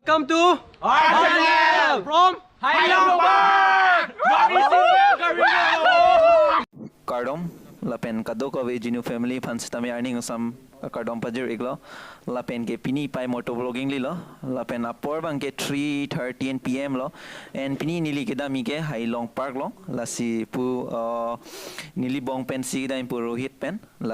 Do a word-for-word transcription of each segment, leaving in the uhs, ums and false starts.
Come to our channel from Hailongpar. Kardom, lapen kadokave Genu family aphan sitame arni osam kardom pajir-iklo. Lapen ke pini pai motovlogging lilo. Lapen apor abang ke three thirty P M lo. And pini neli kedam ke Hailong Park along. Lasi pu, uh, neli bong pensi kedam pu Rohit pen. La-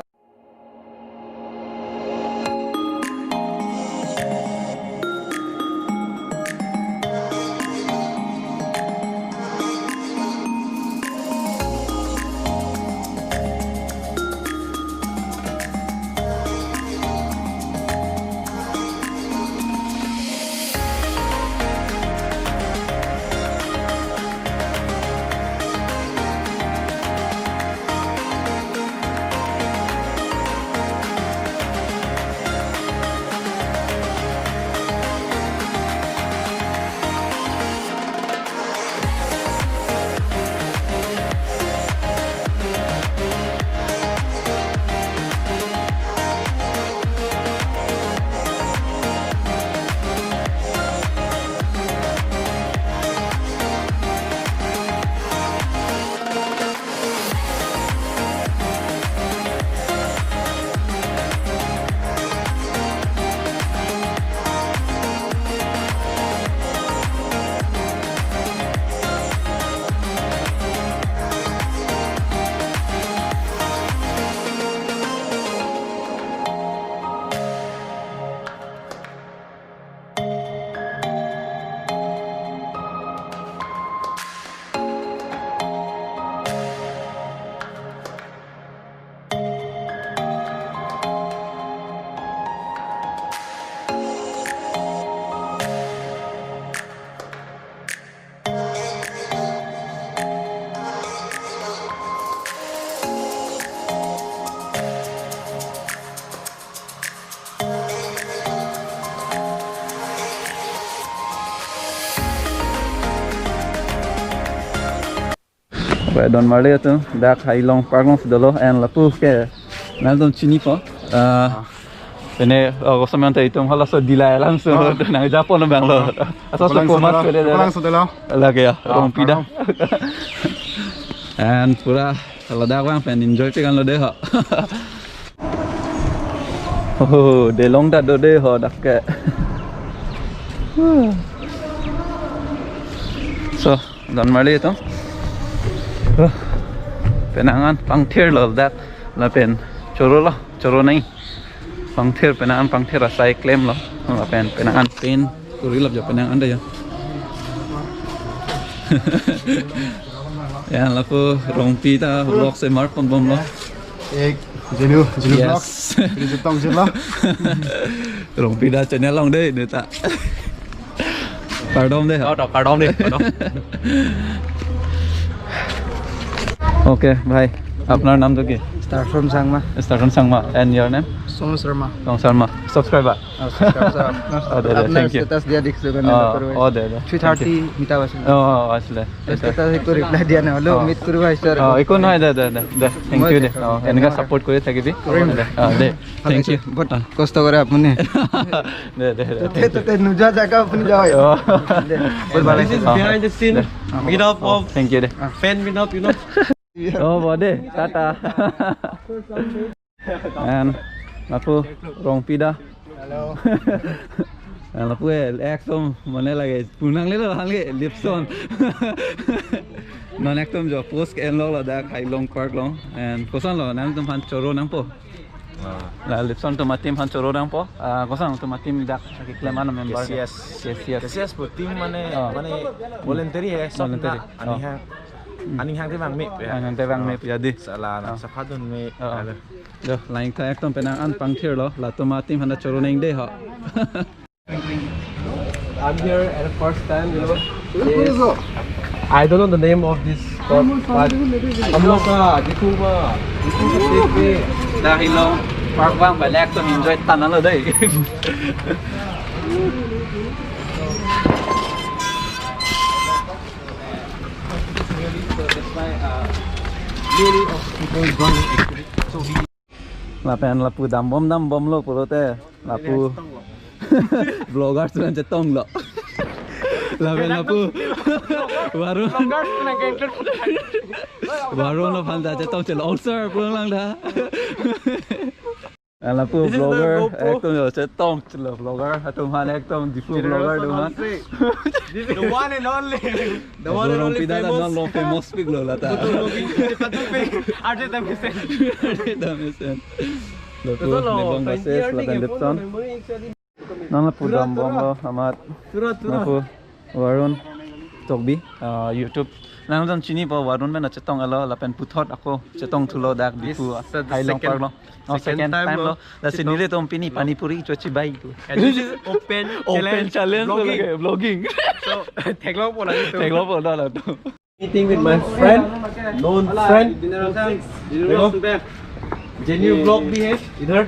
Bai don marli atum, dak Hailong Park along si dolo, and lapu ke nangtum chinipo. Ah, pene, oh, koson anta itum halaso dilai langsung, oh, nangjapo no bang lo. Asal langsung komas dolo, pele langsung dolo. Lagi ya, ah, Rongpi dah. Park along. And pura ladak abang pen enjoy pi kan lo dei ho. Oh, dei long ta do dei ho dak ke. So, don marli atum. Oh, penang an pangthir lo dak. Lapen choro lo, choro nai. Pangthir, penang an pangthir asai klem lo. Lapen penang an pen kuri lap jo penang an dei ya. Ya, lapu Rongpi ta vlog se mar pon bom lo. Ek Genu, Genu Vlogs. Yes. Pini chetong chelo. Rongpi dah channel along dei, ne ta. Kardom dei. Oh, to, kardom dei, kardom. Okay, bhai. আপনার নামটা কি? Starson Sangma. Starson Sangma. And your name? Sonu Sharma. Sonu Sharma. Subscriber. Oh, subscribe, sir. Oh, dei, dei, thank you. Apnar status dia dekhise karone, oh, nokoro. Oh, dei, dei. Three thirty meet up asil. Oh, oh, asile. Status ekko reply dia nai, hello, oh, meet koribo ahise. Oh, ekko nohoi, dei, dei, dei, dei. Thank you, dei. Oh, eneka support kori thakibi. Koribo. Dei, oh, dei. Thank you. Bahut kosto kore apuni. Dei, dei, dei. Tote, tote nuja jaga apuni jao. Oh. Dei, bahut bhal lagise. This is behind the scene. Dei. Meet up of, oh, thank you, dei, fan meet up, you know. Oh, bo dei. Tata. And lapu Rongpi dah. Hello. And lapu ekdom mane lage punang lelo hal ke lipson. Non ekdom jo post ke-en lo ladak Hailong Park along. And koson lo nangtumphan choro nangpo? Ah. La lipson atum ateam aphan choro nangpo. Ah, koson atum ateam dak keklem an member? K C S. K C S. K C S pu team mane, ah, mane voluntary hai, sob voluntary. Na, oh, aning hang, hmm, aning hang te vang me ya. Aning hang te vang me ya dei. Sala na, oh, sapha dun me. Oh. Alo. Jo, lain ta ekdom penang an pangthir lo, latum ateam aphan ta choro nang dei ho. I'm here at the first time, you know. Yes. I don't know the name of this spot, but हम लोग का दिखूंगा, दिखूंगा देख के। Dak Hailong Park abang pen ekdom enjoy tanglo dei. So that's why, uh, many of people join actually. So we Lapen lapu dambom dambom lo pulote lapu. Vloggers atum chetonglo. Lapen lapu Varun. Vloggers atum ke include. Varun aphan ta chetong chelo. Oh, sir, pulang lang da. Lapu This is the vlogger, GoPro. Ekdom yo, chetong chelo vlogger. Atum aphan ekdom Diphu vlogger atum aphan. This is the one and only. The one and only Rongpi dada famous. Non long famous pik lo lata. Motor vlogging, Arjun Damesen. Arjun Damesen. Lapu Betul loh, Lebong twenty Bases, year lapen ni, Lepson. Memory actually. Nang lapu Tura, dambom tura. Lo, amat. Tura, tura. Lapu Varun Tokbi, ah, YouTube. Nang jong chinipo Varun pen chetong alo, lapen puthot ako chetong thulo dak Diphu, ah, This is the Hailong second, Park lo. Oh, second second time time lo. Lo. Lasi chetong. Nelitum pini pani puri cho chibai tu. And this is open Open challenge challenge lo vlogging. Lagi, vlogging. So, theklongpo lagi tu. Theklongpo dah lo tu. Meeting with my friend, known friend. Genuine vlog भी है इधर.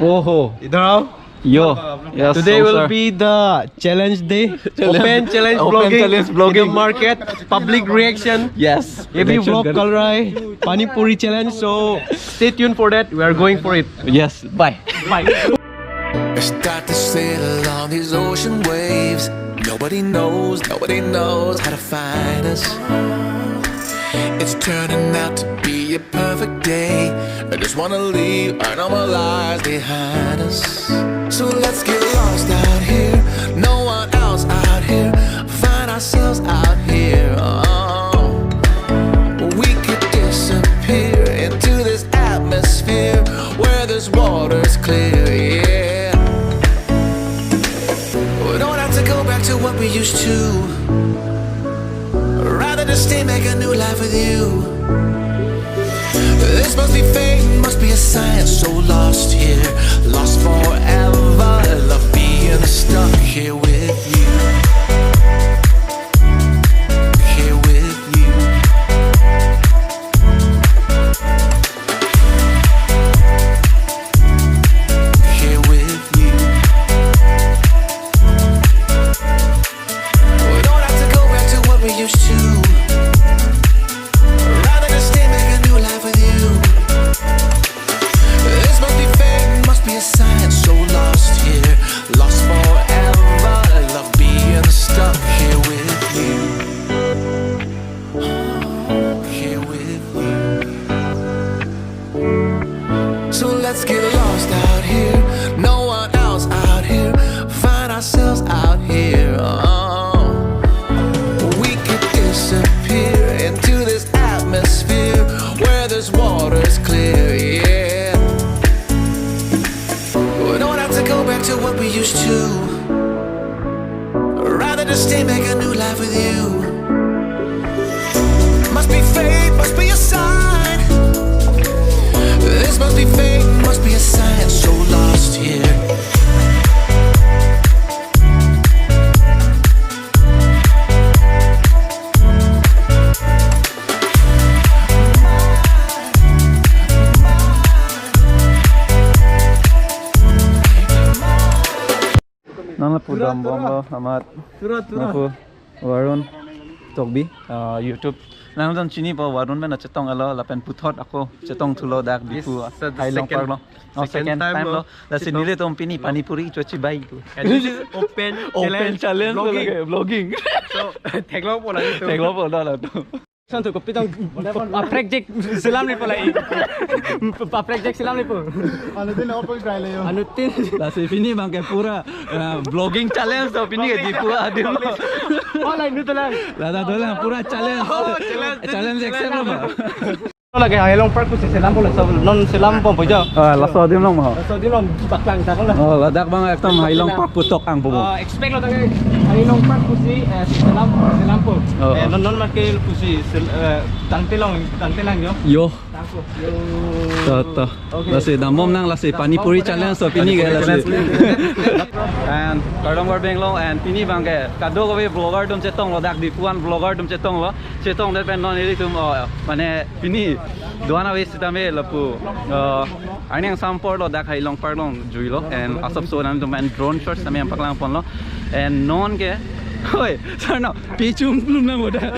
Oh ho. इधर आओ. Yo. Yes, today so, will sir. Be the challenge day. Challenge. Open challenge Open vlogging challenge in the vlogging. Market. Public reaction. Yes. ये भी reaction vlog कर कर रहा है. Pani puri challenge. So stay tuned for that. We are going for it. Yes. Bye. Bye. Let's start to sail on these ocean waves. Nobody knows, nobody knows how to find us. It's turning out to be a perfect day. I just wanna leave our normal lives behind us. So let's get lost out here. No one else out here. Find ourselves out here. Oh. We could disappear into this atmosphere where this water's clear, yeah. We don't have to go back to what we used to. Rather just stay, make a new life with you. This must be fate, must be a sign. So lost here, lost forever. Love being stuck here with you. Here with you. Here with you. We don't have to go back to what we used to. Rather just stay, make a new life with you. This must be fate, must be a sign. So lost here, lost forever. Love being stuck here with you. Here with you. So let's get lost out here. No one else out here. Find ourselves out here. Oh. We could disappear into this atmosphere where this water's clear, yeah. We don't have to go back to what we used to. Rather just stay, make a new life with you. Must be fate, must be a sign. This must be fate, must be a sign. So lost here. Nang lapu dambom lo, amat. Tura, tura. Lapu Varun Tokbi, ah, YouTube. Nang jong chinipo Varun pen chetong alo, lapen puthot ako chetong thulo dak Diphu, This is the Hailong second, Park lo. Oh, second second time time lo. Lo. Lasi nelitum pini pani puri cho chibai tu. And this is open Open challenge challenge lo vlogging. Lagi, vlogging. So, theklongpo lagi tu. Theklongpo dah lo tu. Santo kopi tang paprek jek selam ni pulai. Paprek jek selam ni pu. Anu tin opol dry le yo. Anu tin. Lasi pini abang ke pura, eh, vlogging challenge to pini ke Diphu adim. Oh, lain itu lang. Lata dolang pura challenge. Oh, challenge, Challenge challenge. Accept lo ma. Lagi Hailong Park pusi selam pula, so non selam pon puja. Ah, laso adim long ma. So di non paklang tak lah. Oh, ladak abang ekdom Hailong Park putok ang pubo. Ah, expect lo tadi Hailong Park pusi, eh, selam, selam pon. Oh, eh, oh. Non non make pusi sel-, eh, tangtelang, tangtelang yo. Yo. Tangko. Yo. Ta, ta. Okay. Lasi dambom nang lasi pani puri challenge to pini ke lasi. And kardom kardom lo and pini abang ke kadokave vlogger atum chetong lo dak Diphu an vlogger atum chetong lo. Chetongdet pen non ilitum, oh, mane pini do-an ave sitame lapu, uh, arni angsam apor lo dak Hailong Park along juilo and asapso nangtum pen drone shot sitame nangpaklang ponlo and non ke, hoi, sarno, pichum plum nang boda.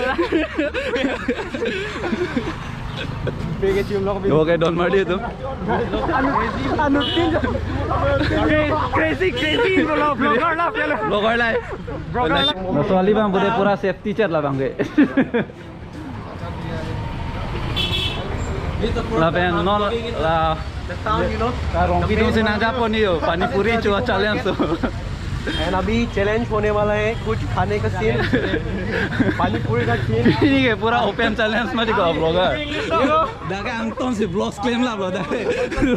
Okay, Don Mardi itu. Crazy, crazy, vlogger lah, vlogger lah. Laso ali abang pura safety chat labang ke. Lapen non la, la Rongpi atum si nangjapo ni yo, pani puri cho challenge to. And अभी चैलेंज होने वाला है कुछ खाने का सीन, पानी पूरी का scene. Pini ke pura open challenge mati ko vlogger. Dak angton si vlogs klem lap lo dak.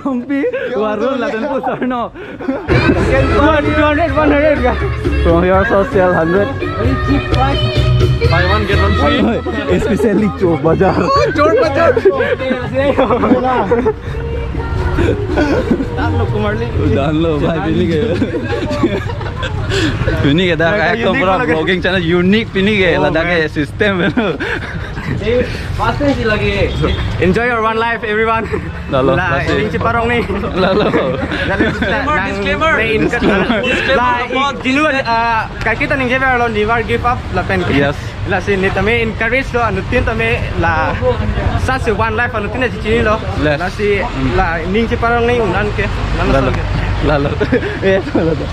Rongpi, Varun lapen Pu Sarno. One hundred, one hundred ka. From here so sell hundred. Very cheap price. Buy one get one free. Especially Chor Bazaar. Chor Bazaar. Dan lo bhai, pini ke. Pini ke dak ekdom pura vlogging channel unique pini ke. Oh, ladak ke man. System. First time si lagi. Enjoy your one life, everyone. Lalo, la, lasi. Ining cheparong ni. Lalo. Disclaimer, disclaimer. Disclaimer. La, i-, jilu, ah, kaiketa ningjever lo, never give up lapen ke. Yes. Lasi ne tame encourage lo, anuttin tame la, sa si one life anuttin na chichinilo. Yes. Lasi, mm, la ining cheparong ni un-an ke. Lalo. Lalo. Eh, lalo.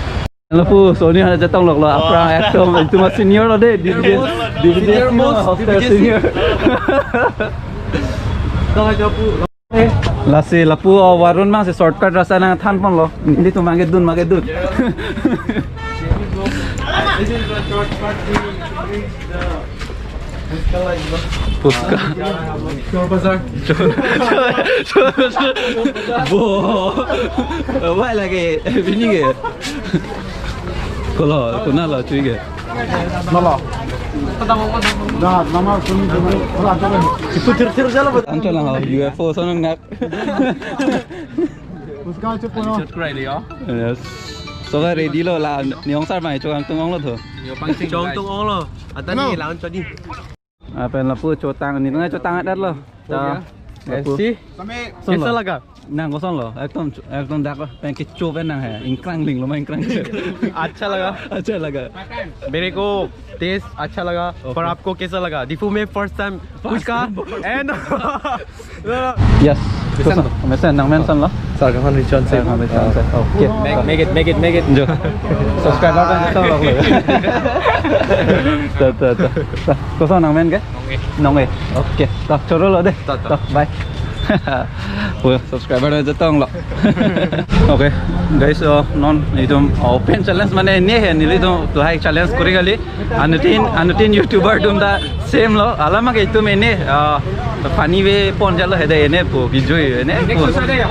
Lapu Sony hana chetong lok lo, aphrang ekdom, itum a senior lo de, D B J, D B J senior, hostel senior. Lasi lapu, oh, Varun mang si shortcut rasta nangthan pon lo. Nelitum mang kedun, mang kedun. Puska. Chor Bazaar. Chor, chor, chor, chor. Bo. Why lagi? Pini ke. Kolo, kuna lo chui ke. Nolo. Dah, nama sini, sini. Hola, coba. Itu tir-tir jalan, betul. Anto lang, U F O sana ngak. Puska, cukup, no? Yes. So ready lo la, ni ong sar mai chong tung ong lo to. Chong tung ong lo. Atan ni laun chodi. Lapen lapu chotang ni, tengah chotang adat lo. Lapu. Kaisa laga? Nang koson lo, ekdom, ekdom dak lo, pen kecho pen nang he, ingkrang ling lo ma ingkrang. अच्छा लगा। अच्छा लगा। मेरे को टेस्ट अच्छा लगा। Okay। पर आपको कैसा लगा? Diphu में first time puchka. And Yes. Mesen lo. Mesen, nang mesen lo. Sar Khan Richon se. Sar Khan Richon se. Okay. Make, make it, make it, make it. Jo. Subscriber kan kita lo. Tuh, tuh, tuh. Tuh, koson nang men ke? Nong e. Nong e. Okay. Tuh, choro lo de. Tuh, tuh. Tuh, bye. Well, subscriber na chetong lo. Okay, guys, so non itum open challenge mane ne he, nelitum to hai challenge kori kali. Anuttin, anuttin YouTuber atum ta same lo. Alam ke itum ene, ah, funny way pon jalo hede ene pu, bijui ene pu.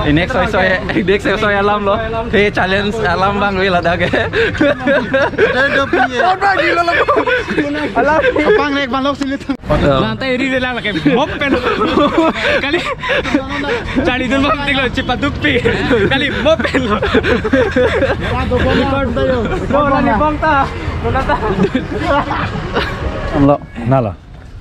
Ene soi soi, ene soi soi alam lo. He challenge alam bang we ladak ke. Alam. Apang nek balok sini. Lantai ri de lang lake mo pen. Kali. Charlidun bang tinglo chipadukpi. Kali mo pen lo. Record tayo. Record tayo. Nona ta. Nona ta. Lo. Nalo.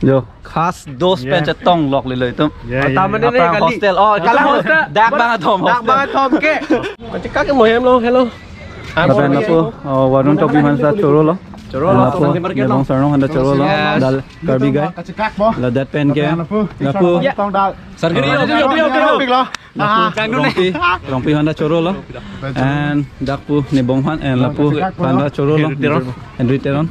Jo. Khas dos pen chetong lok lilo itum. Aphrang mane aphrang kali hostel. Oh, kalang hostel. Dak bang athom hostel. Dak bang athom ke. Kachekak ke mohem lo, hello. Lapen lapu, oh, Varun Tokbi aphan ta choro lo. Choro lo. Lapu, Nebong Sarno aphan ta choro lo. Yes. Dal Karbi guy. Kachekak bo. Ladak pen ke. Lapu. Lapu. Ya. Tong dal. Sargiri, ah, okay, okay, okay. Lapu, ah, Rongpi, Rongpi aphan ta choro lo. And dak pu Nebong aphan, and lapu aphan ta choro lo. Henry Teron. Henry Teron.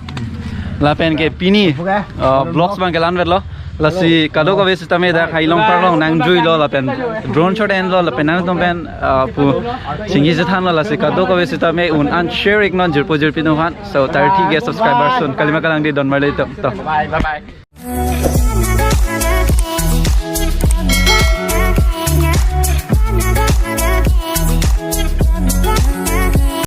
Lapen ke pini, uh, vlogs bang kelang vet lo. Lasi kadokave sitame dak Hailong parlong nangjui lo lapen drone shot en lo lapen nangtum pen, uh, pu singhi jethan lo lasi kadokave sitame un-an share ik non jirpo jirpi atum aphan. So thirty K subscribers soon. Kalima kalang di Don Marli atum. To. Bye, bye, bye.